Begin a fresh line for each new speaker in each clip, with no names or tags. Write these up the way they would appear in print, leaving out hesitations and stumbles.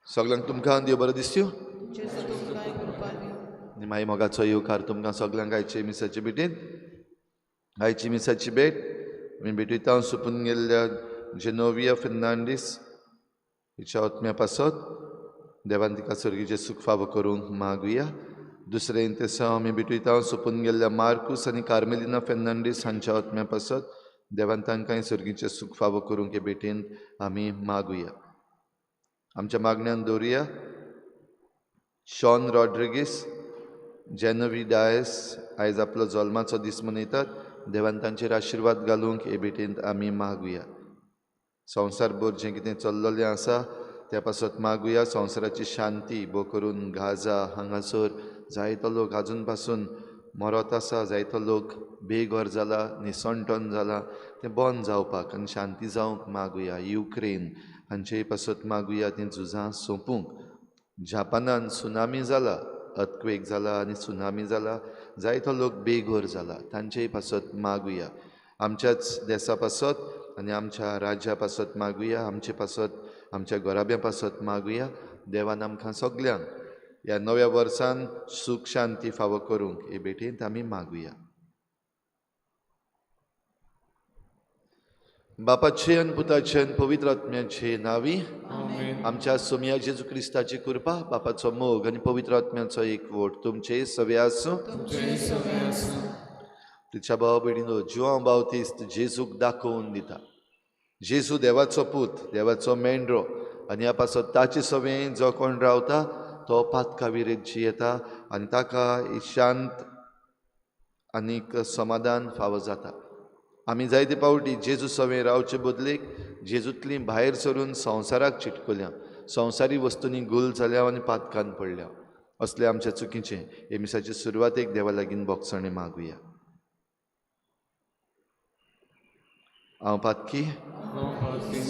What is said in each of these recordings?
सगळ्यांक तुमकां देव बरें दिसयो आनी मागीर मोगाचो येवकार तुमकां सगळ्यांक आयचे मिसाचे भेटीन. आयची मिसाची भेट आमी भेटयता सोंपून गेल्ल्या जेनोविया फेर्नांडीस हिच्या आत्म्या पासत देवान तिका सर्गीचें सूख फावो करूंक मागुया. दुसरें इंतेसांव आमी भेटयता सोंपून गेल्ल्या मार्कूस आनी कार्मेलिना फेर्नांडीस हांच्या आत्म्या पासत देवान तांकां सर्गीचें सूख फावो करूंक हे भेटीन आमी मागुया. आमच्या मागण्यान दवरुया शॉन रॉड्रिगीस, जेनवी डायस आयज आपलो जल्माचो दीस मनयतात. देवान तांचेर आशिर्वाद घालूंक हे भेटींत आमी मागुया. संवसारभर जें कितें चल्लेलें आसा त्या पासत मागुया. संवसाराची शांती भोव करून गाजा हांगासर जायतो लोक आजून पासून मरत आसा, जायतो लोक बेघर जाला, निसणटन जाला, तें बंद जावपाक आनी शांती जावंक मागुया. युक्रेन हांचेय पासत मागुया तीं झुजां सोंपूंक. जापानान सुनामी जाला, अर्थक्वेक जाला आनी सुनामी जाला, जायतो लोक बेघर जाला, तांचेय पासत मागुया. आमच्याच देसा पासत आनी आमच्या राज्या पासत मागुया. आमचे पासत, आमच्या घराब्या पासत मागुया. देवान आमकां सगल्यांक ह्या नव्या वर्सान सूख शांती फावो करूंक हे भेटींत आमी मागुया. बापाचे आनी पुताचे आनी पवित्र आत्म्याचे नांवी आमच्या सोमया जेजू क्रिस्ताची कृपा, बापाचो मोग आनी पवित्र आत्म्याचो एकवट तुमचे सवे आसूं. तिच्या भाव भयणीनो, जुआंव बावतीस्त जेजूक दाखोवन दिता. जेजू देवाचो पूत, देवाचो मेंढरो आनी ह्या पासत ताचे सवें जो कोण रावता तो पातका विरेत जियेता आनी ताका शांत आनीक समाधान फावो जाता. आमी जायते पावटी जेजू सवें रावचे बदलेक जेजूंतली भायर सरून संवसाराक चिटकल्या, संवसारी वस्तूंनी गुल जाल्या आनी पातकान पडल्या. असले आमच्या चुकीचें हे मिसाचे सुरवातेक देवा लागीं बोगसणें मागुया. हांव पातकी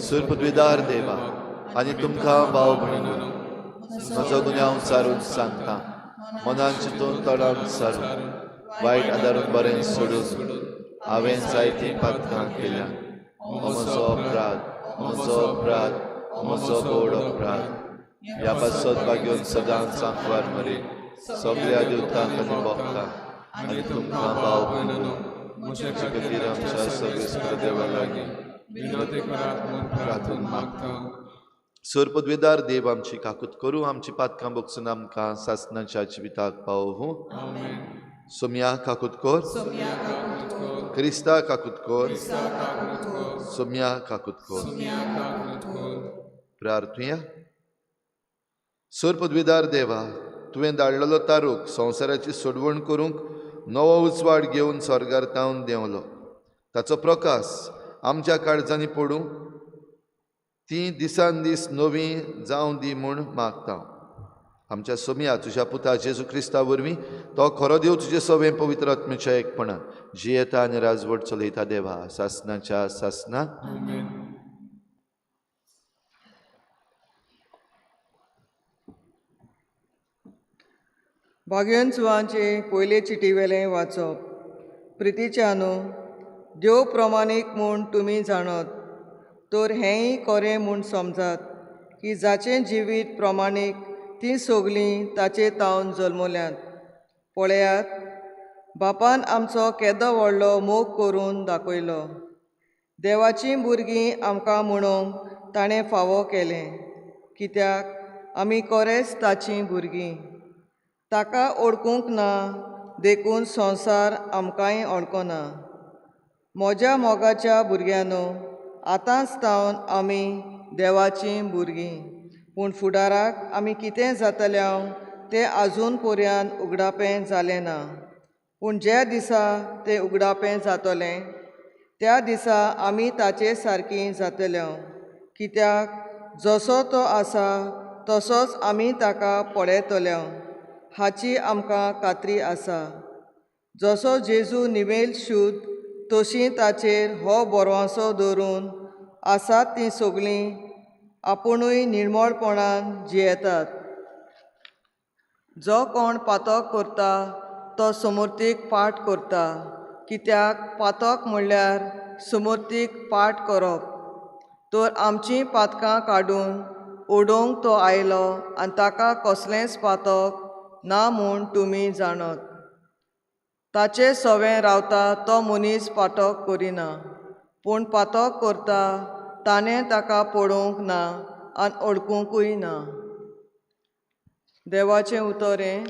सुरपृथ्वीदार देवा आनी तुमकां भाव भयणीनो म्हजो गुन्यांव सारून सांगता. मनान चिंतून तोंडान सारून वायट आदारून बरें सोडून हांवें जायतीं पातकां केल्या. म्हजो अपराध, म्हजो अपराध, म्हजो गोड अपराध. ह्या पासत भाग्योन सदांच आंकवार मरे सगळ्या देवतांक आनी भक्तांक आनी तुमकां भाव भयणीनो म्हजे खातीर आमच्या सगळ्या देवा लागीं
विनंती करात म्हूण प्रार्थून मागता.
सोरपदवेदार देव आमची काकूत करूं, आमची पातकां बगसून आमकां सासनाच्या जिविताक पावोवं. सोमया काकूत कर, क्रिस्ता काकूत कर, सोमया काकूत कर. प्रार्थुया. सोरपदवेदार देवा, तुवें धाडलेलो तारूक संवसाराची सोडवण करूंक नवो उजवाड घेवन स्वर्गार तावन देंवलो. ताचो प्रकाश आमच्या काळजांनी पडूं, ती दिसान दीस नवी जावं दी म्हूण मागता. आमच्या सोमया तुज्या पुता जेजू क्रिस्ता वरवीं तो खरो देव तुजे सवें पवित्र आत्म्याच्या एकपणान जियेता आनी राजवट चलयता देवा सासनाच्या सासना.
भाग्यंचुवांचे पयले चिटीवेलें वाचप. प्रितीच्यानू, देव प्रमाणीक म्हूण तुमी जाणत, तर हेंय खरें म्हूण समजात की जाचें जिवीत प्रमाणीक तीं सगलीं ताचे तावन जल्मल्यांत. पळयात, बापान आमचो केदो व्हडलो मोग करून दाखयलो. देवाचीं भुरगीं आमकां म्हणूंक ताणें फावो केलें, कित्याक आमी खरेंच ताचीं भुरगीं. ताका ओळखूंक ना देखून संवसार आमकांय ओळखना. म्हज्या मोगाच्या भुरग्यांनो, आतांच तावन आमी देवाचीं भुरगीं, पूण फुडाराक आमी कितें जातले तें आजून पर्यंत उगडापें जालें ना. पूण ज्या दिसा तें उगडापें जातलें त्या दिसा आमी ताचे सारकीं जातले, कित्याक जसो तो आसा तसोच आमी ताका पळयतले हाची आमकां खात्री आसा. जसो जेजू निवेल शुद्ध तशी ताचेर हो भरवंसो दवरून आसात तीं सगळीं आपुणूय निर्मळपणान जियेतात. जो कोण पातक करता तो समर्थीक पाठ करता, कित्याक पातक म्हणल्यार समर्थीक पाठ करप. तर आमचीं पातकां काडून उडोवंक तो आयलो आनी ताका कसलेंच पातक ना म्हूण तुमी जाणत. ताचे सवें रावता तो मनीस पातक करिना, पूण पातक करता ताणें ताका पळोवंक ना आनी वळखुंकूय ना. देवाचें उतर हें.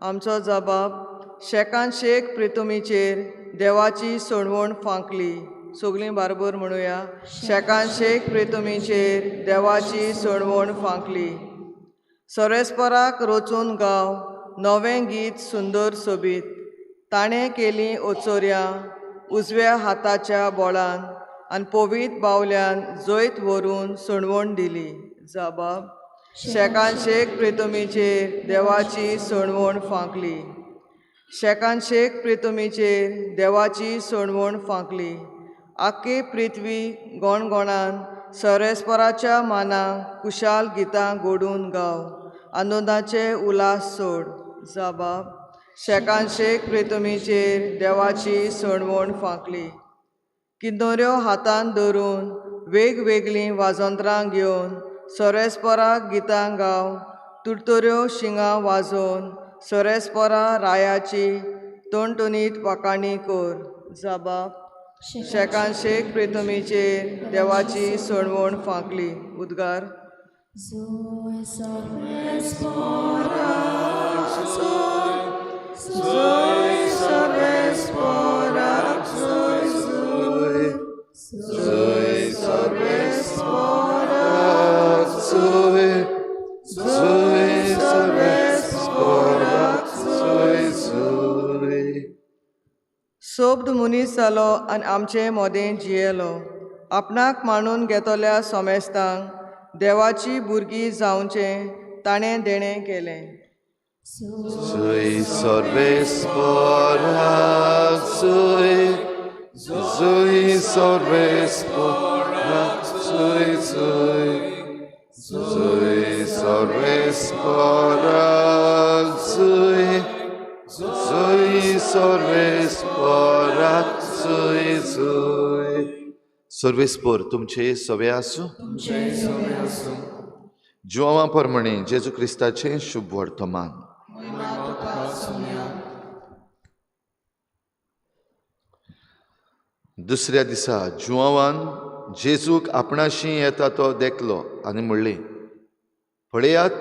आमचो जबाब शेकान शेक प्रितुमीचेर देवाची सणवण फांकली. सगळीं बारबर म्हणुया, शेकान शेक प्रितुमीचेर देवाची सणवण फांकली. सरेस्पराक रचून गांव नवें गीत सुंदर सोबीत, ताणें केलीं ओचोर्यां उजव्या हाताच्या बोळान आनी पवीत बावल्यान जैत व्हरून सणवण दिली. जबाब शेकान शेक प्रितुमीचेर देवाची सणवण फांकली. शेकान शेक प्रितुमीचेर देवाची सणवण फांकली. आख्खी पृथ्वी गणगणान सरेस्पराच्या मानाक कुशाल गितां गोडून गाव, आनंदाचे उल्हास सोड. जबाब शेकान शेक प्रितुमीचेर देवाची सणवण फांकली. किंदोऱ्यो हातान धरून वेगवेगळीं वाजंत्रां घेवन सरेस्पराक गितां गाव, तुरतुऱ्यो शिंगां वाजोवन सरेस्परा रायाची टणटणीत वाखाणी कर. जबाब शेकान शेक प्रितुमीचेर देवाची सणवण फांकली. उद्गार. सोब्द मनीस जालो आनी आमचे मोदें जियेलो. आपणाक मानून घेतल्या सोमेस्तांक देवाची भुरगीं जावचें ताणें देणें केलें.
Zui sorvespora, zui, zui sorvespora, zui, zui, zui sorvespora, zui, zui sorvespora, zui, zui. Sorvespor, तुमचे सवे आसूं. जुआंवा प्रमाणे जेजू क्रिस्ताचें शुभ वर्तमान. दुसऱ्या दिसा जुआंवान जेजूक आपणाशी येता तो देखलो आनी म्हणलें, पळयात,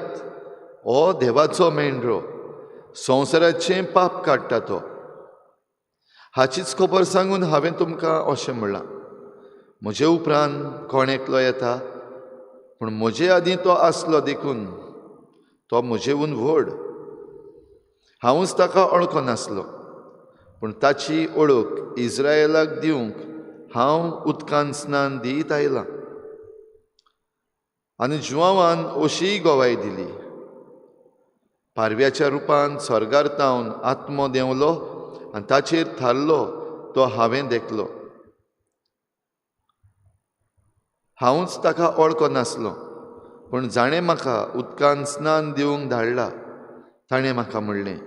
हो देवाचो मेंढरो, संवसाराचें पाप काडटा तो. हाचीच खबर सांगून हांवें तुमकां अशें म्हणलां, म्हजे उपरांत कोण एकलो येता, पूण म्हजे आदीं तो आसलो देखून तो म्हजेहून व्हड. हांवूच ताका वळखनासलो, पूण ताची ओळख इस्रायलाक दिवंक हांव उदकान स्नान दीत आयलां. आनी जुआंवान अशीय गवाय दिली, पारव्याच्या रुपान स्वर्गार तावन आत्मो देंवलो आनी ताचेर थारलो तो हांवें देखलो. हांवूच ताका वळखनासलो, पूण जाणें म्हाका उदकान स्नान दिवंक धाडला ताणें म्हाका म्हणलें,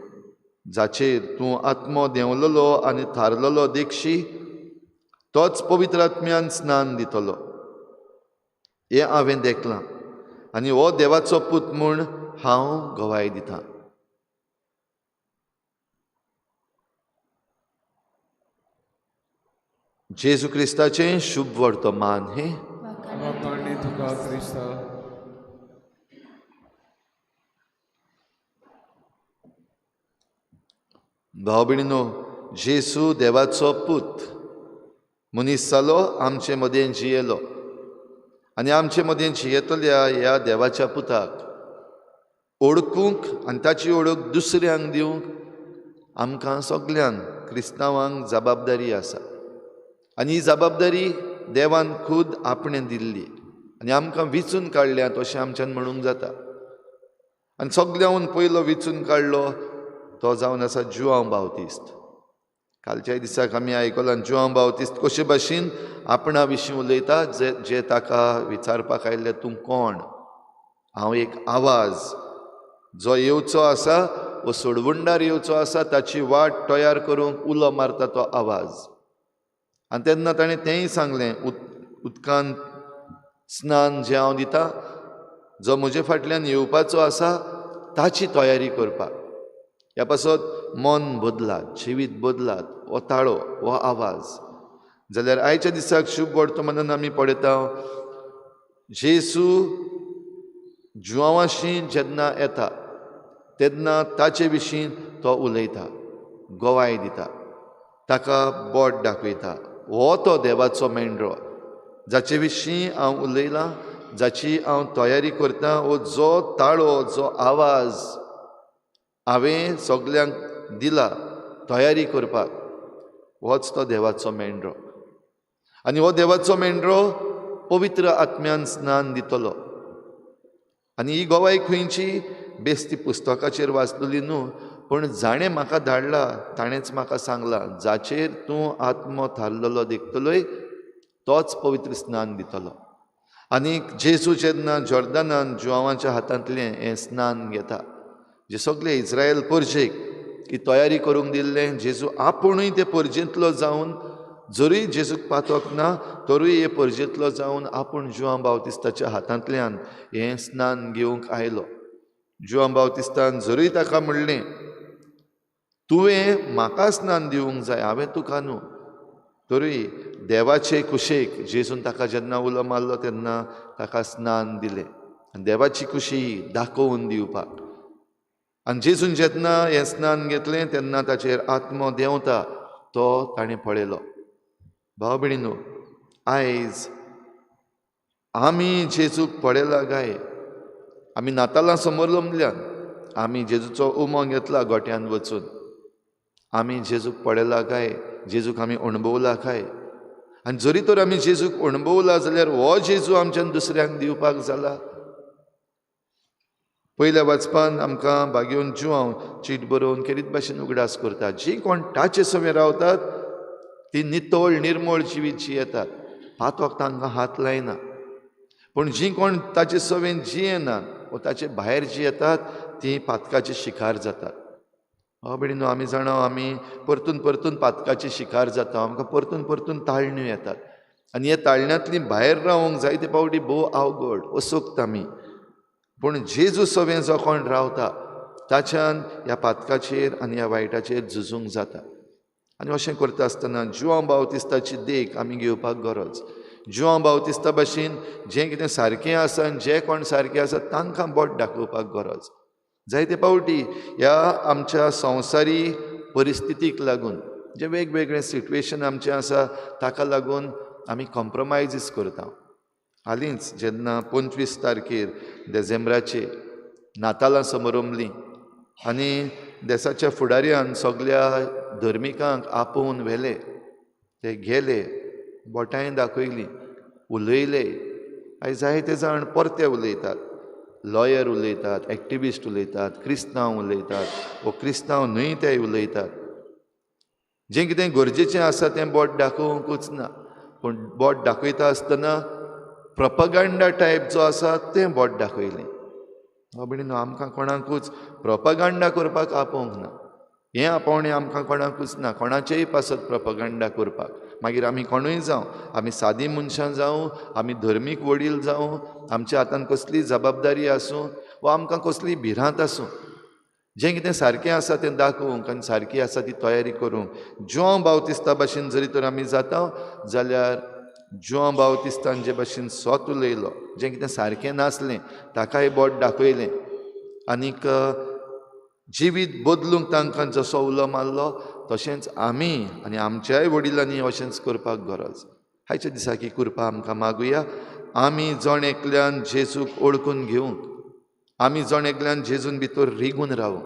जाचेर तूं आत्मो देंवलेलो आनी थारलेलो देखशी तोच पवित्र आत्म्यान स्नान दितलो. हें हांवें देखलां आनी हो देवाचो पूत म्हूण हांव गवाय दितां. जेजू क्रिस्ताचें शुभ वर्तमान हें.
तुका क्रिस्ता.
भाव भयणीनो, जेजू देवाचो पूत मनीस जालो, आमचे मदें जियेलो आनी आमचे मदें जियेतल्या ह्या देवाच्या पुताक ओळखूंक आनी ताची ओळख दुसऱ्यांक दिवंक आमकां सगल्यांक क्रिस्तांवांक जबाबदारी आसा. आनी ही जबाबदारी देवान खूद आपणें दिल्ली आनी आमकां विचून काडल्यात अशें आमच्यान म्हणूंक जाता. आनी सगल्यांहून पयलो विचून काडलो तो जावन आसा जुआंव बावतिस्त. कालच्या दिसाक आमी आयकलां जुआंव बावतिस्त कशे भाशेन आपणा विशीं उलयता, जे ताका विचारपाक आयिल्ले, तूं कोण? हांव एक आवाज जो येवचो आसा वो सोडवणदार येवचो आसा ताची वाट तयार करूंक उलो मारता तो आवाज. आनी तेन्ना ताणें तेंय सांगलें, उदकान स्नान जें हांव दितां जो म्हजे फाटल्यान येवपाचो आसा ताची तयारी करपाक. ह्या पासत मन बदलात, जिवीत बदलात, हो ताळो, हो आवाज. जाल्यार आयच्या दिसाक शुभ वर्तमानान आमी पळयता, जेजू जुआंवाशी जेन्ना येता तेन्ना ताचे विशीं तो उलयता, गवाय दिता, ताका बोट दाखयता. हो तो देवाचो मेंढरो जाचे विशीं हांव उलयलां, जाची हांव तयारी करतां. वो जो ताळो, जो आवाज हांवें सगल्यांक दिला तयारी करपाक, होच तो देवाचो मेंढरो. आनी हो देवाचो मेंढरो पवित्र आत्म्यान स्नान दितलो. आनी ही गवाय खंयची? बेस्ती पुस्तकाचेर वाचलेली न्हू, पूण जाणें म्हाका धाडला ताणेंच म्हाका सांगलां, जाचेर तूं आत्मो थारलेलो देखतलोय तोच पवित्र स्नान दितलो. आनी जेजू जेन्ना जॉर्दनान जुआंवाच्या हातांतलें हें स्नान घेता, जे सगळे इस्रायल परजेक ही तयारी करूंक दिल्लें, जेजू आपुणूय ते परजेंतलो जावन, जरूय जेजूक पातक ना तरूय हे परजेंतलो जावन आपूण जुआंव बावतिस्ताच्या हातांतल्यान हें स्नान घेवंक आयलो. जुआंव बावतिस्तान जरूय ताका म्हणलें, तुवें म्हाका स्नान दिवंक जाय, हांवें तुका न्हू, तरूय देवाचे कुशेक जेजून ताका जेन्ना उलो मारलो तेन्ना ताका स्नान दिलें आनी देवाची खुशी दाखोवन दिवपाक. आनी जेजून जेन्ना हें स्नान घेतलें तेन्ना ताचेर आत्मो देंवता तो ताणें पळयलो. भाव भयणीनो, आयज आमी जेजूक पळयला काय? आमी नातालां समोर लोंबल्यान आमी जेजूचो उमो घेतला गोट्यान वचून, आमी जेजूक पळयला काय? जेजूक आमी अणभवला काय? आनी जरी तर आमी जेजूक अणभवला जाल्यार हो जेजू आमच्यान दुसऱ्यांक दिवपाक जाला? पयल्या वाचपान आमकां बागेवन जुआंव चीट बरोवन खेरीत भाशेन उगडास करता, जी कोण ताचे सवें रावतात ती नितळ निर्मळ जिवीत जियेतात, पातक तांकां हात लायना. पूण जी कोण ताचे सवें जियेनात वो ताचे भायर जियेतात ती पातकाचे शिकार जातात. भाव भयणीनो, आमी जाणा आमी परतून परतून पातकाचे शिकार जाता, आमकां परतून परतून ताळण्यो येतात आनी ह्या ताळण्यांतली भायर रावंक जायते फावटी भोव अवघड, असक्त आमी. पूण जेजू सवें जो कोण रावता ताच्यान ह्या पातकाचेर आनी ह्या वायटाचेर झुजूंक जाता. आनी अशें करता आसतना जुआंव बावतिस्ताची देख आमी घेवपाक गरज. जुआंव बावतिस्ता भाशेन जें कितें सारकें आसा आनी जे कोण सारकें आसा तांकां बोट दाखोवपाक गरज. जायते फावटी ह्या आमच्या संवसारी परिस्थितीक लागून जे वेगवेगळे सिट्युएशन आमचें आसा ताका लागून आमी कॉम्प्रोमायजीस करता. हालींच जेन्ना 25 तारखेर देसेंब्राचे नातालां समारंभलीं आनी देसाच्या फुडाऱ्यान सगल्या धर्मिकांक आपोवन व्हेले, ते गेले, बोटांय दाखयलीं, उलयले. आयज जायते जाण परते उलयतात, लॉयर उलयतात, एक्टिविस्ट उलयतात, क्रिस्तांव उलयतात वो क्रिस्तांव न्हय ते उलयतात. जें कितें गरजेचें आसा तें बोट दाखोवंकूच ना, पूण बोट दाखयता आसतना प्रोपगांडा टायप जो आसा तें बोट दाखयलें. भाव आमकां कोणाकूच प्रोपगांडा करपाक आपोवंक ना, हें आपोवणें आमकां कोणाकूच ना, कोणाचेय पासत प्रोपगांडा करपाक. मागीर आमी कोणूय जावं, आमी सादी मनशां जावं, आमी धर्मीक वडील जावं, आमच्या हातान कसली जबाबदारी आसूं वा आमकां कसली भिरांत आसूं, जें कितें सारकें आसा तें दाखोवंक आनी सारकी आसा ती तयारी करूंक जुआंव बावतिस्ता भाशेन जरी तर आमी जाता जाल्यार जुआंव बावतिस्तान जे भाशेन सोत उलयलो, जें कितें सारकें नासलें ताकाय बोट दाखयलें आनीक जिवीत बदलूंक तांकां जसो उलो मारलो तशेंच आमी आनी आमच्याय वडिलांनी अशेंच करपाक गरज. आयच्या दिसा की कृपा आमकां मागुया, आमी जण एकल्यान जेजूक ओळखून घेवंक, आमी जण एकल्यान जेजून भितर रिगून रावूंक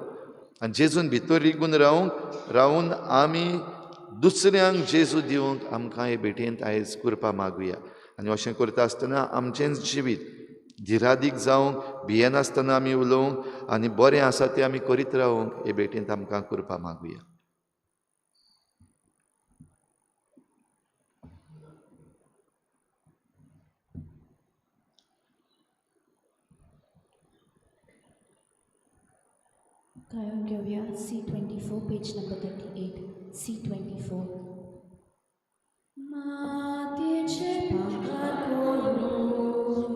आनी जेजून भितर रिगून रावून आमी दुसऱ्यांक जेजू दिवंक आमकां हे भेटेंत आयज कृपा मागुया. आनी अशें करता आसतना आमचेंच जिवीत धिरादीक जावंक, भियेनासतना आमी उलोवंक आनी बरें आसा तें आमी करीत रावंक हे भेटेंत आमकां कृपा मागुया.
गायन घेवया C24 page number 38 C24. मातेचे भांगर करून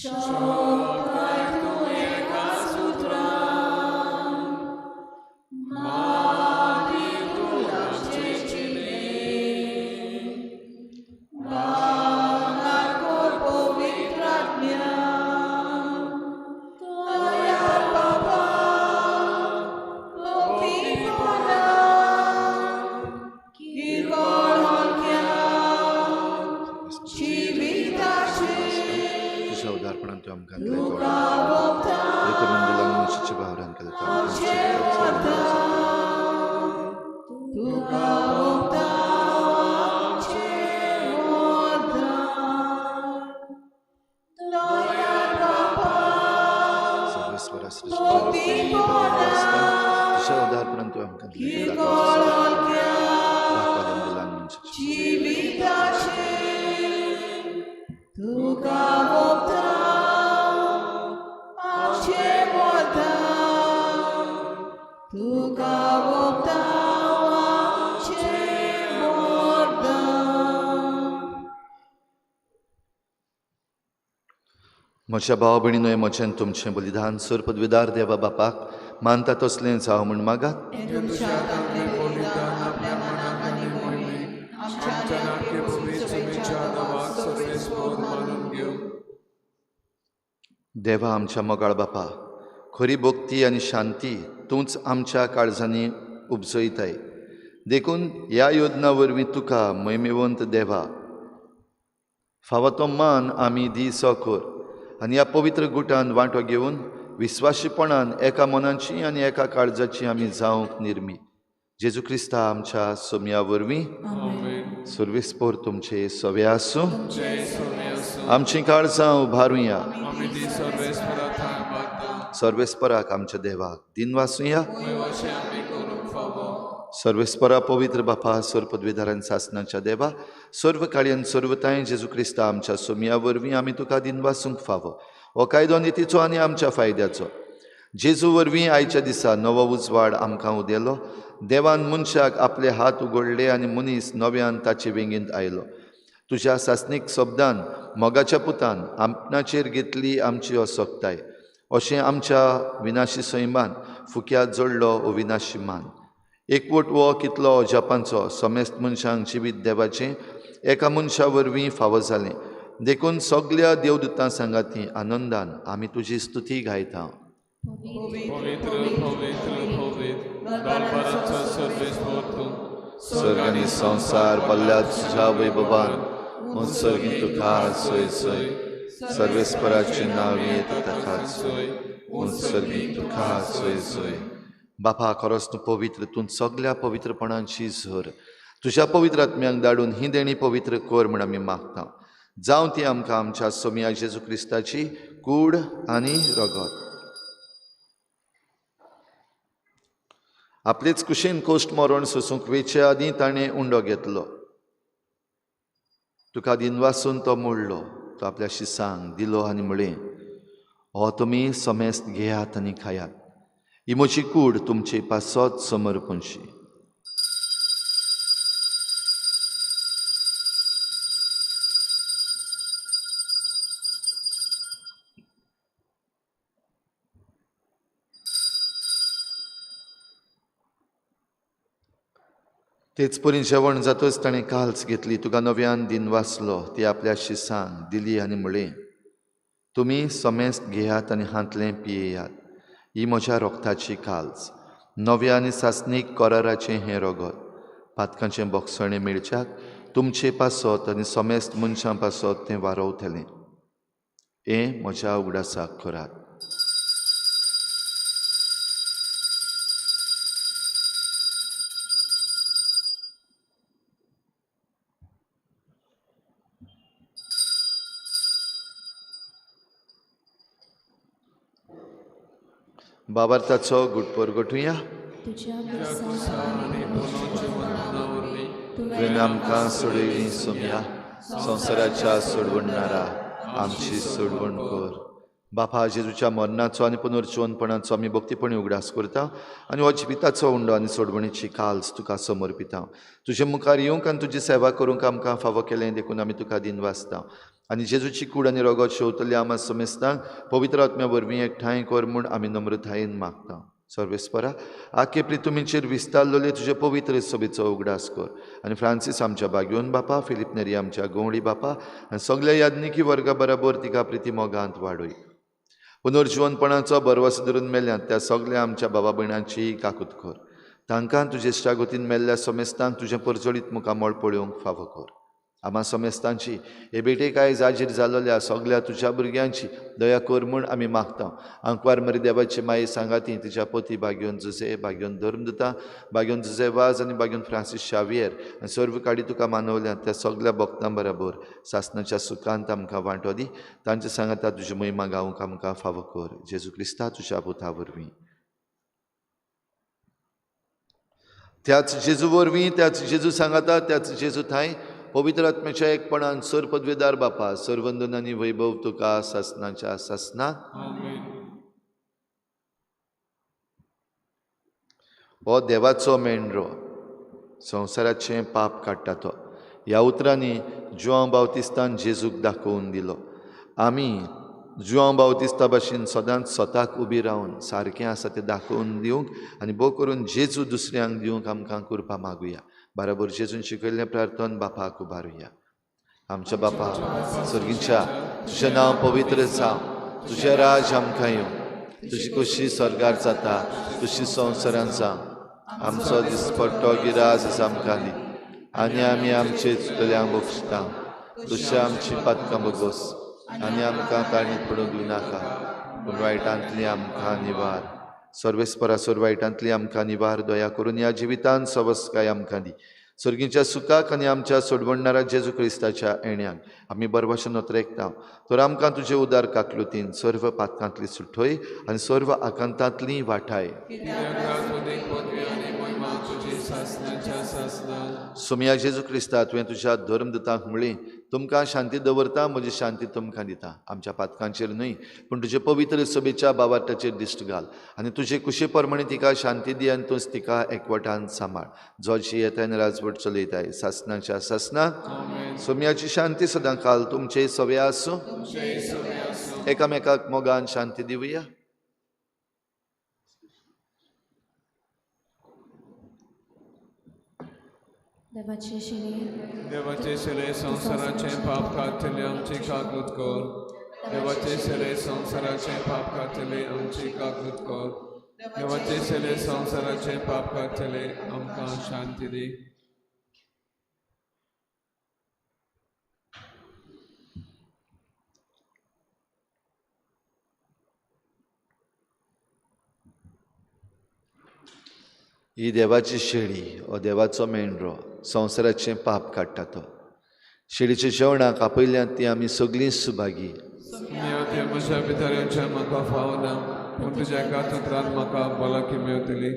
शोकाय तुवें कासुत्रां माती तुलाचे चिलें भांगर कर पवित्र आत्म्या तयार बाबा
तुझ्या उदारपणान तूं आमकां मनशाच्या भावरान केलें तुझ्या उदारपणान तूं आमकां म्हज्या भाव भयणीनो, म्हजें तुमचें बलिदान सर पदवीदार देवा बापाक मानता तसलें जावं म्हूण मागात. देवा आमच्या मोगाळ बापा, खरी भक्ती आनी शांती तूंच आमच्या काळजांनी उपजयताय, देखून ह्या योजना वरवीं तुका महिमेवंत देवा फावो तो मान आमी दिसो कर आनी ह्या पवित्र गुटान वांटो घेवन विस्वाशीपणान एका मनाची आनी एका काळजाची आमी जावंक निर्मी. जेजू क्रिस्ता आमच्या सोम्या वरवीं सर्वेस्पोर तुमचे सवे आसूं. आमची काळजां उबारुया, सर्वेस्पराक आमच्या देवाक दिनवासुया. सर्वेस्परा पवित्र बापा, सर्व पदवीधारान सासनाच्या देवा, सर्व काळयान सर्वताय जेजू क्रिस्ता आमच्या सोम्या वरवीं आमी तुका दिनवासूंक फावो. हो कायदो नितीचो आनी आमच्या फायद्याचो. जेजू वरवीं आयच्या दिसा नवो उजवाड आमकां उदेलो. देवान मनशाक आपले हात उगडले आनी मनीस नव्यान ताचे वेंगेंत आयलो. तुज्या सासणीक शब्दान मोगाच्या पुतान आपणाचेर घेतली आमची असक्ताय, अशें आमच्या विनाशी सैमान फुक्यात जोडलो अविनाशी मान. एकवट हो कितलो अजापांचो समेस्त मनशांक जिवीत देवाचें एका मनशा वरवीं फावो जालें. देखून सगल्या देवदूतां सांगाती आनंदान आमी तुजी स्तुती गायता. स्वर्ग आनी संवसार भल्ल्या तुज्या वैभवान उत्सर्गी तुका सोय सोय, सर्वेस्पराचें नांव येता ताका सोय, उत्सर्गी तुका सोय सोय. बापा, खरोच तूं पवित्र, तूं सगल्या पवित्रपणाची झर. तुज्या पवित्र आत्म्यांक धाडून ही देणी पवित्र कर म्हूण आमी मागता. जावं ती आमकां आमच्या सोम्या जेजू क्रिस्ताची कूड आनी रगत. आपलेच कुशीन कोश्ट मरण सोसूंक वेचे आदीं ताणें उंडो घेतलो. तुका दिनवासून तो मोडलो तो आपल्या शिसांक दिलो आनी म्हळें, हो तुमी समेस्त घेयात आनी खायात, ही म्हजी कूड तुमचे पासत समर्पणशी. तेच परी जेवण जातच ताणें काल्स घेतली, तुका नव्यान दिन वाचलो, ती आपल्या शिसांक दिली आनी म्हळें, तुमी समेस्त घेयात आनी हांतलें पियेयात, ही म्हज्या रोगताची काल्स, नव्या आनी सासणीक कराराचें हें रगत, पातकांचें बोगसणें मेळच्याक तुमचे पासत आनी समेस्त मनशां पासत तें वारवतलें. हें म्हज्या उगडासाक करात. बाबार्थाचो गुटपोर गोठुया. तुवें आमकां सोडयली सोमया, संवसाराच्या सोडवणणारा आमची सोडवण कर. बापा, जेजूच्या मरणाचो आनी पुनर्जिवनपणाचो आमी भक्तीपणी उगडास करता आनी हो जिविताचो उंडो आनी सोडवणीची काल्स तुका समर्पिता. तुजे मुखार येवंक आनी तुजी सेवा करूंक आमकां फावो केलें देखून आमी तुका दिन वाचता. आनी जेजूची कूड आनी रगत शेवतल्या आमा समेस्तांक पवित्र आत्म्या वरवीं एकठांय कर म्हूण आमी नम्रतायेन मागता. सर्वेस्परा, आखे प्रितुमीचेर विस्तारलेले तुजे पवित्र सभेचो उगडास कर आनी फ्रांसीस आमच्या बागयोन बापा, फिलीप नेरी आमच्या गवळी बापा आनी सगल्या याज्ञिकी वर्गा बराबर तिका प्रिती मोगांत वाडय. पुनर्जिवनपणाचो भरवंसो धरून मेल्यात त्या सगल्या आमच्या बाबा भयणांची काकूत कर. तांकां तुजे इश्टागतीन मेल्ल्या समेस्तांक तुजें परजळीत मुखामळ पळोवंक फावो कर. आमा समेस्तांची हे भेटेक आयज हाजीर जाल्ल्या सगल्या तुज्या भुरग्यांची दया कर म्हूण आमी मागता. आंकवार मरी देवाची माये सांगाती तिच्या पती बागयोन जुसे, बागयोन धर्मदुता, बागयोन जुसे वाज आनी बागयोन फ्रांसीस शावियर आनी सर्व काडी तुका मानवल्या त्या सगल्या भक्तां बराबर सासणाच्या सुखांत आमकां वांटो दी. तांचे सांगाता तुजी महिमा गावंक आमकां फावो कर. जेजू क्रिस्ता तुज्या पुता वरवीं. त्याच जेजू वरवीं, त्याच जेजू सांगाता, त्याच जेजू थांय पवित्र आत्म्याच्या एकपणान सर पदवेदार बापा, सर्वंदन आनी वैभव तुका सासणाच्या सासनाक. हो देवाचो मेंढरो, संवसाराचें पाप काडटा तो. ह्या उतरांनी जुआंव बावतिस्तान जेजूक दाखोवन दिलो. आमी जुआंव बावतिस्ता भाशेन सदांच स्वताक उबी रावन सारकें आसा तें दाखोवन दिवंक आनी भोव करून जेजू दुसऱ्यांक दिवंक आमकां कृपा मागुया. बराबर जेजून शिकयल्लें प्रार्थन बापाक उबारुया. आमच्या बापा सर्गीच्या, तुजें नांव पवित्र जावं, तुजें राज आमकां येवं, तुजी खोशी स्वर्गार जाता तशी संवसारांत जावं. आमचो दिसपट्टो गिराज आमकां दी आनी आमी आमचे चुकल्यांक बक्षता तशें आमची पातकां भोगोस आनी आमकां कारणीत पडूंक दिवनाका, पूण वायटांतली आमकां निवार. सर्वेस्परा, सर्व वायटांतली आमकां निवार. दया करून ह्या जिवितान सवस्काय आमकां दी. सर्गीच्या सुखाक आनी आमच्या सोडवणणारा जेजू क्रिस्ताच्या येण्याक आमी बरवाशेन नोत्रेकता. तर आमकां तुजे उदार काकलुतीन सर्व पातकांतली सुठय आनी सर्व आकांतांतली वाठाय. सोमया जेजू क्रिस्ता, तुवें तुज्या धर्मदुतांक म्हळें, तुमकां शांती दवरता, म्हजी शांती तुमकां दिता. आमच्या पातकांचेर न्हय पूण तुजे पवित्र सभेच्या बावार्ताचेर दिश्ट घाल आनी तुजे कुशे प्रमाणे तिका शांती दी आनी तूंच तिका एकवटान सांबाळ. जो जियेताय आनी राजवट चलयताय सासणाच्या सासणाक. सोमयाची शांती सदां काल तुमचे सवे आसूं. एकामेकाक मोगान शांती दिवया.
देवाचे शिले संवसाराचे पाप काडटले आमची काकूत कर. देवाचे शिले संवसाराचे पाप काडटले आमची काकूत कर. देवाचे शिले संवसाराचे पाप काडटले आमकां शांती दी.
ही देवाची शेळी, हो देवाचो मेंढरो, संवसाराचें पाप काडटा तो. शेळीच्या जेवणाक आपयल्यात ती आमी सगळीं सुभागी.
म्हज्या भितरच्या म्हाका फावना, पूण तुज्या एका तंत्रान म्हाका भलायकी मेळटली.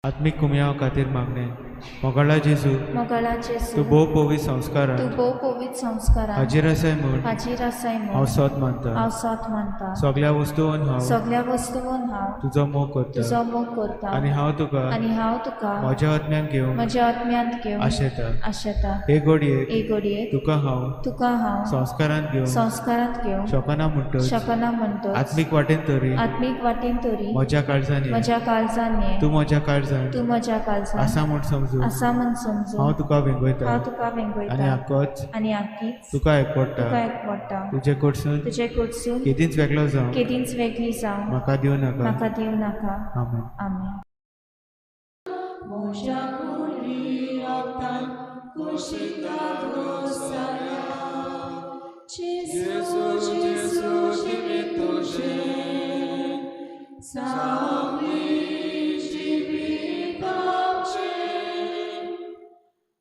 आत्मीक कुमयाव खातीर मागणें. मोगाळा जेजू,
मोगाळा जेजू,
तूं भोव पवित्र संस्कारान,
तूं भोव पवित्र संस्कारान
हाजीर आसाय म्हूण,
हाजीर आसाय म्हूण
हांव सोद मानता,
हांव सोद मानता.
सगळ्या वस्तून हांव,
सगळ्या वस्तून हांव
तुजो मोग करता,
तुजो मोग करता
आनी हांव तुका,
आनी हांव तुका
म्हज्या आत्म्यान घेवंक,
म्हज्या आत्म्यांत घेवंक
आशेता.
आशेता.
हे घडयेक,
हे घडयेक
तुका हांव,
तुका हांव
संस्कारांत घेवंक,
संस्कारांत घेवंक
शकना म्हणटच,
शकना म्हणटच,
आत्मीक वाटेन तरी,
आत्मीक वाटेन तरी
म्हज्या काळजान ये,
म्हज्या काळजान ये,
तूं म्हज्या काळजान,
तूं म्हज्या काळजान
आसा म्हूण समजून,
आसा म्हूण समजून,
हांव तुका वेंगयता,
हांव तुका वेंगयता,
आनी आकोच,
आनी आकीच
तुका एकवडटा,
तुका एकवडटा.
तुजे कडसून,
तुजे कडसून
केदींच वेगळो जावं,
केदींच वेगळी जावं
म्हाका दिवं नाका.
म्हाका दिवं नाका.
आमेन.
आमेन.
म्हज्या कुडी रगतान कुशीक साया जेजू जेजू जिवीत तुजें जावं जिवीत आमचें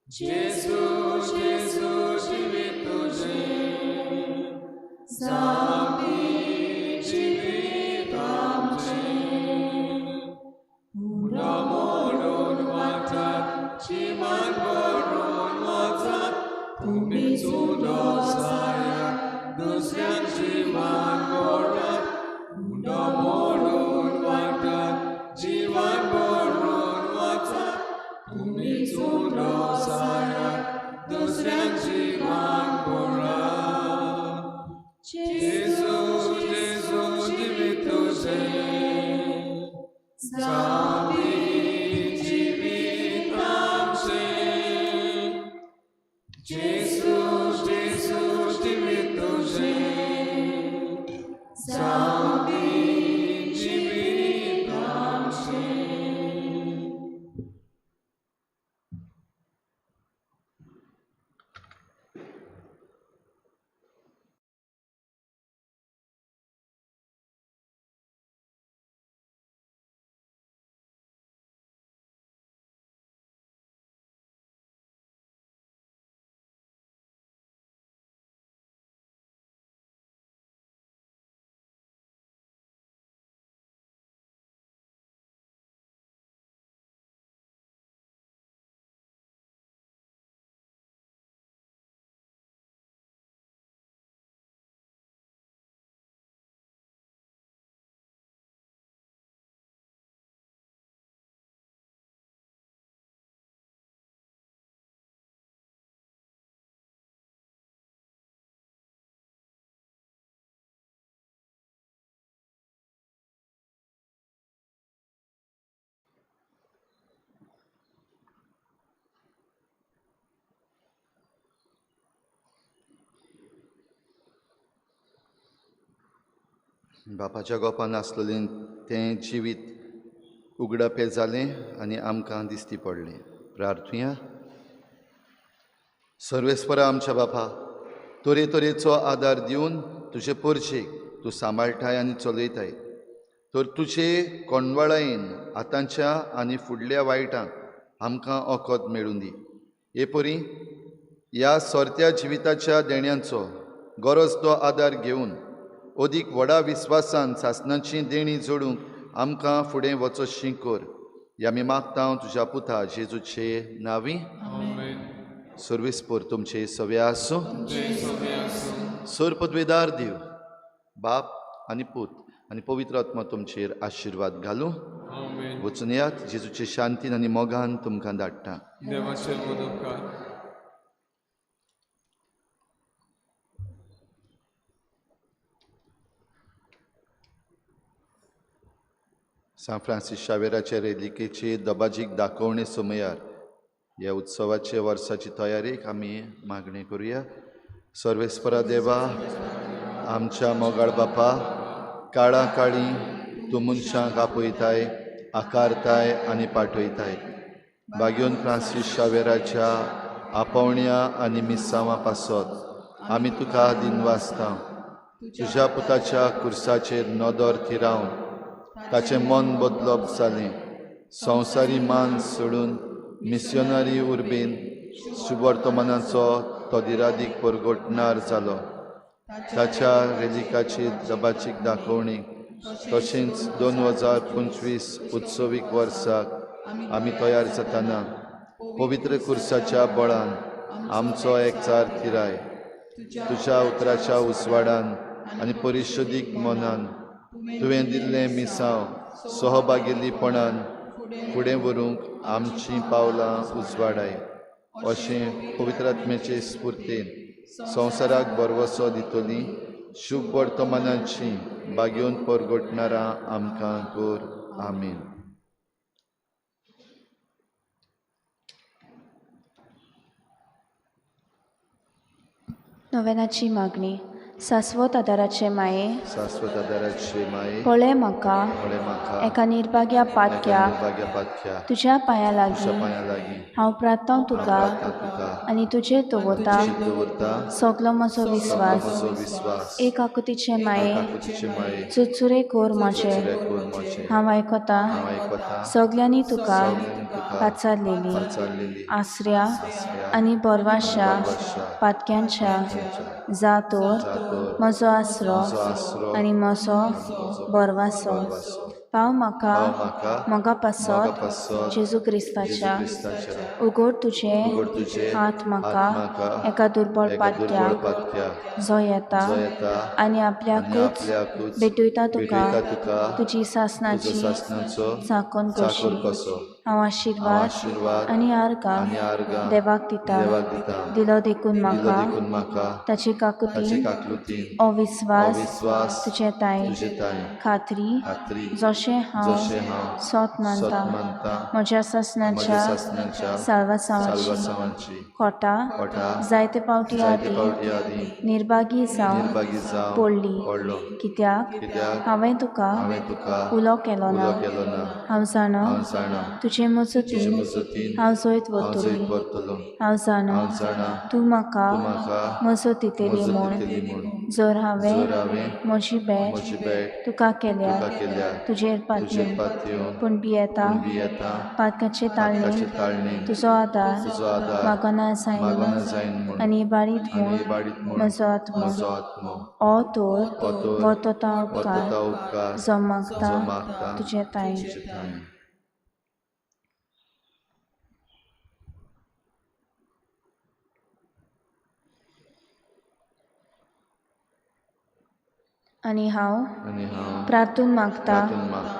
जेजू जेजू जिवीत तुजें जावं जिवीत आमचें उडो मोडून वाटात जिवान भरून वचात तुमी चुडो सायात दुसऱ्यांक जिवान भरात उडो मोडून वाटात जिवान भरून वचात तुमी चुडो सायात दुसऱ्यांक जिवान भरात जेजू जेजू जिवीत तुजें जावं जिवीत आमचें जेजू जेजू जिवीत तुजें जावं जिवीत आमचें.
बापाच्या गोपान आसलेलें तें जिवीत उगडापें जालें आनी आमकां दिश्टी पडलें. प्रार्थुया. सर्वेस्परा आमच्या बापा, तरेतरेचो आदार दिवन तुजे परशेक तूं सांबाळटाय आनी चलयताय, तर तुजे कोंडवाळायेन आतांच्या आनी फुडल्या वायटांक आमकां ओखद मेळूं दी. हे परी ह्या सोरत्या जिविताच्या देण्यांचो गरज तो आदार घेवन अदीक व्हडा विस्वासान सासणाची देणी जोडूंक आमकां फुडें वचोशी कर. ह्या आमी मागता तुज्या पुता जेजूचे नांवी. सर्वेस्पर तुमचे सवे आसूं. सर पदवेदार देव बाप आनी पूत आनी पवित्र आत्मा तुमचेर आशिर्वाद घालूं. वचून येयात. जेजूचे शांतीन आनी मोगान तुमकां धाडटा.
देवाचे उपकार.
सांत फ्रांसीस शावेराचे रेलिकेचे दबाजीक दाखोवणे समयार ह्या उत्सवाचे वर्साची तयारेक आमी मागणी करुया. सर्वेस्परा देवा, आमच्या मोगाळ बापा, काळा काळी तूं मनशांक आपयताय, आकारताय आनी पाठयताय. बागयोन फ्रांसीस शावेराच्या आपोवण्या आनी मिसांवा पासत आमी तुका दिनवासता. तुज्या पुताच्या कुर्साचेर नदर थिरावन ताचें मन बदलप जालें. संवसारी मान सोडून मिसियोनरी उर्बेन सुवर्तमानाचो तो दिरादीक परगटणार जालो. ताच्या रेलिकाची दबाचीक दाखोवणी तशेंच 2025 उत्सवीक वर्साक आमी तयार जातना पवित्र कुर्साच्या बळान आमचो एकचार थिराय। तुज्या उतराच्या उजवाडान आनी परिशुदीक मनान तुवें दिल्लें मिसांव सहभागीपणान फुडें व्हरूंक आमचीं पावलां उजवाडाय। अशें पवित्र आत्म्याचे स्फूर्तेन संवसाराक भरवसो दितली शुभ वर्तमानाची बागेवन परगटणारा आमकां कर। आमेन।
नोवेनाची मागणी। शाश्वत आदाराचे माये,
शाश्वत आदाराचे माये,
पळय म्हाका
पळय म्हाका
एका निर्भाग्या पातक्या तुज्या पांया लागीं हांव प्रार्थना तुका आनी तुजेर दवरता सगलो म्हजो विस्वास। एक आकुतीचे माये, चुरचुरे कर म्हजे, हांव आयकता सगल्यांनी तुका पाचारलेली आसऱ्या आनी बरवाशा पातक्यांच्या जा तर म्हजो आसरो आनी म्हजो बरवासो पाव म्हाका मोगा पासत जेजू क्रिस्ताच्या। उगड तुजे हात म्हाका एका दुर्बळ पातक्याक जो येता आनी आपल्याकूच भेटयता तुका तुजी सासनाची चाकोन कशी। हांव आशिर्वाद आनी आर्गां देवाक दिता दिलो देखून म्हाका ताची काकुतीन अविस्वास तुजे ताय खात्री जशें हांव सत मानता म्हज्या सासनाच्या साल्वासांवाची कोटा जायते पावटी आदी निर्भागी जावन पडली, कित्याक हांवें तुका उलो केलो ना। हांव जाणा तुजे मजतीन हांव जैत वतलो। हांव जाणा तूं म्हाका मजत दितली म्हूण। जर हांवें म्हजी भेट तुका केल्या तुजेर पातयेवन, पूण भियेता पातकाचे ताळणेन तुजो आदार मागना जायना आनी इबाडीत म्हूण म्हजो आत्मो। ओ तर वतता उपकार जो मागता तुजे ताई। आनी हांव प्रार्थून मागता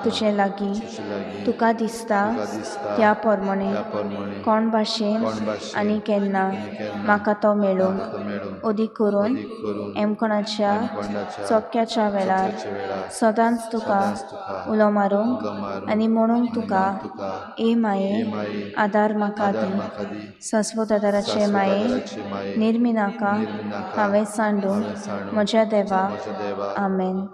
तुजे लागीं तुका दिसता त्या प्रमाणे कोण भाशेन आनी केन्ना म्हाका तो मेळूंक अदीक करून एमकोणाच्या चोक्याच्या वेळार सदांच तुका उलो मारूंक आनी म्हणूंक तुका ए माये आदार म्हाका दी। शाश्वत आदाराचे माये निर्मिनाका हांवें सांडून म्हज्या देवा। आमेन।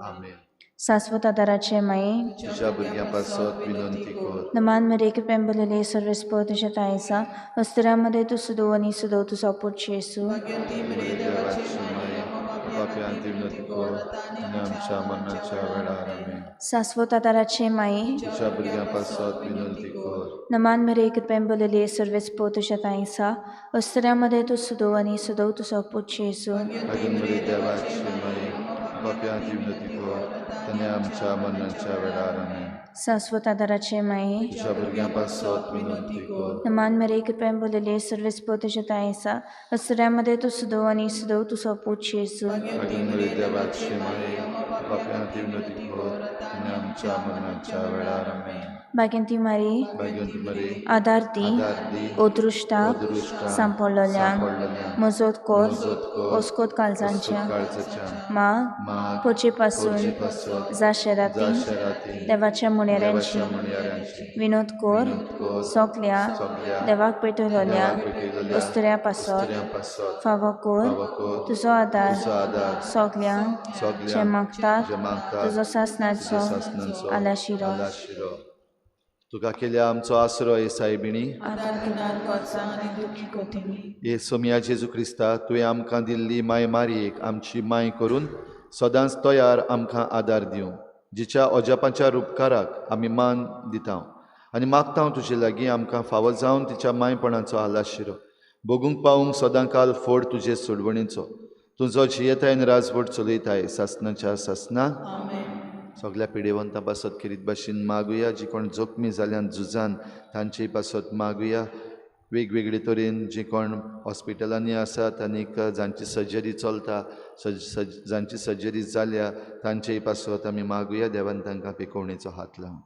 शाश्वत आदाराचे माये
तुज्या भुरग्यां पासत विनंती कर।
नमान मरे कृपेन भरलेले सर्वेस्पर तुज्या तायसा वस्त्रामध्ये तूं सदो आनी सदो तुजो पूत जेजू।
आमच्या मरणाच्या वेळार। आमेन।
शाश्वत आदाराचे माये
तुज्या भुरग्यां पासत विनंती कर।
नमान मरे कृपेन भरलेले सर्वेस्पर तुज्या तायसा वस्त्रामध्ये तूं सदो आनी सदो तुजो पूत जेजू।
देवाची माये पाप्यांची विनंती कर आनी आमच्या मरणाच्या वेळार। आमेन।
शाश्वत आदाराचे माये
तुज्या भुरग्यां पासत विनंती कर।
नमान मरे कृपेन भरलेले सर्वेस्पर तुज्या तायसा वस्त्रामध्ये तूं सदो आनी सदो तुजो पूत जेजू।
देवाची माये पाप्यांची विनंती कर आनी आमच्या मरणाच्या वेळार। आमेन।
भाग्यंती मारी आदार दी अदृश्टाक सांपडलेल्यांक मजत कर अस्कोत काळजांच्या माग पोरचे पासून जा शेराती देवाच्या मुणेऱ्यांची विनोद कर सगल्या देवाक पेटयलेल्या अस्तुऱ्यां पासत फावो कर तुजो आदार सगल्यांक जे मागतात तुजो सासनाचो आलाशिरो।
तुका केल्या आमचो आसरो हे सायबिणी हे सोमया जेजू क्रिस्ता तुवें आमकां दिल्ली माय मारयेक आमची माय करून सदांच तयार आमकां आदार दिवं, जिच्या अजापाच्या रुपकाराक आमी मान दिता आनी मागता तुजे लागीं आमकां फावो जावन तिच्या मायपणाचो आलाशिरो भोगूंक पावूंक सदां काल फोड तुजे सोडवणेचो। तुजो जियेतायन राजवट चलयताय सासनाच्या सासना। सगल्या पिडेवंतां पासत खेरीत भाशेन मागुया. जी कोण जखमी जाल्यान झुजान तांचे पासत मागुया. वेगवेगळे तरेन जे कोण हॉस्पिटलांनी आसात आनीक जांची सर्जरी चलता, जांची सर्जरी जाल्या तांचे पासत आमी मागुया. देवान तांकां पिकोवणेचो हात लावं.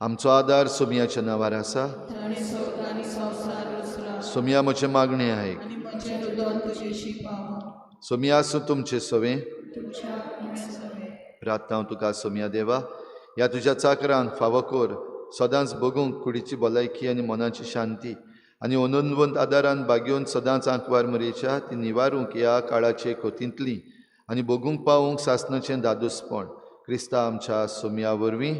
आमचो आदार सोमियाच्या नांवार आसा. सोमिया म्हजें मागणें आयक. सोमिया आसूं तुमचें सवें. प्रार्थना हांव तुका सोमिया देवा, ह्या तुज्या चाकरांक फावो कर सदांच भोगूंक कुडीची भलायकी आनी मनाची शांती आनी अनंतवंत आदारान बागेवन सदांच आंकवार मरेच्या ती निवारूंक ह्या काळाचे खोतींतली आनी भोगूंक पावूंक सासणाचें दादोसपण क्रिस्ता आमच्या सोमिया वरवीं.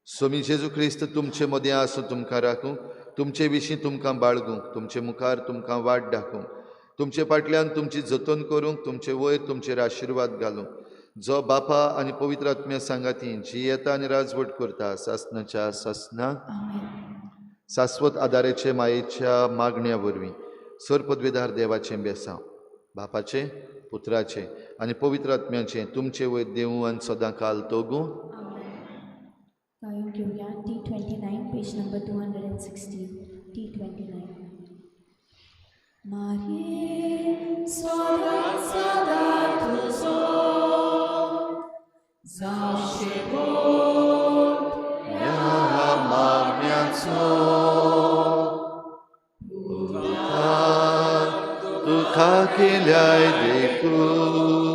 सोमी जेजू क्रिस्त तुमचे मदें आसूं, तुमकां राखूंक, तुमचे विशीं तुमकां बाळगूंक, तुमचे मुखार तुमकां वाट दाखोवंक, तुमचे फाटल्यान तुमची जतन करूंक, तुमचे वयर तुमचेर आशिर्वाद घालूंक, जो बापा आनी पवित्र आत्म्या सांगाती जियेता आनी राजवट करता सासणाच्या सासणाक. सास्वत आदाराचे मायेच्या मागण्या वरवीं सर पदवेदार देवाचें बेसांव बापाचें, पुत्राचें आनी पवित्र आत्म्याचें तुमचे वयर देवूं आनी सदां काल तोगूं.
गायन घेवया T29, page number 260. T29. मारये
सदां सदां तुजो जावशे बोट
ह्या मागण्याचो तुका केल्याय देखून.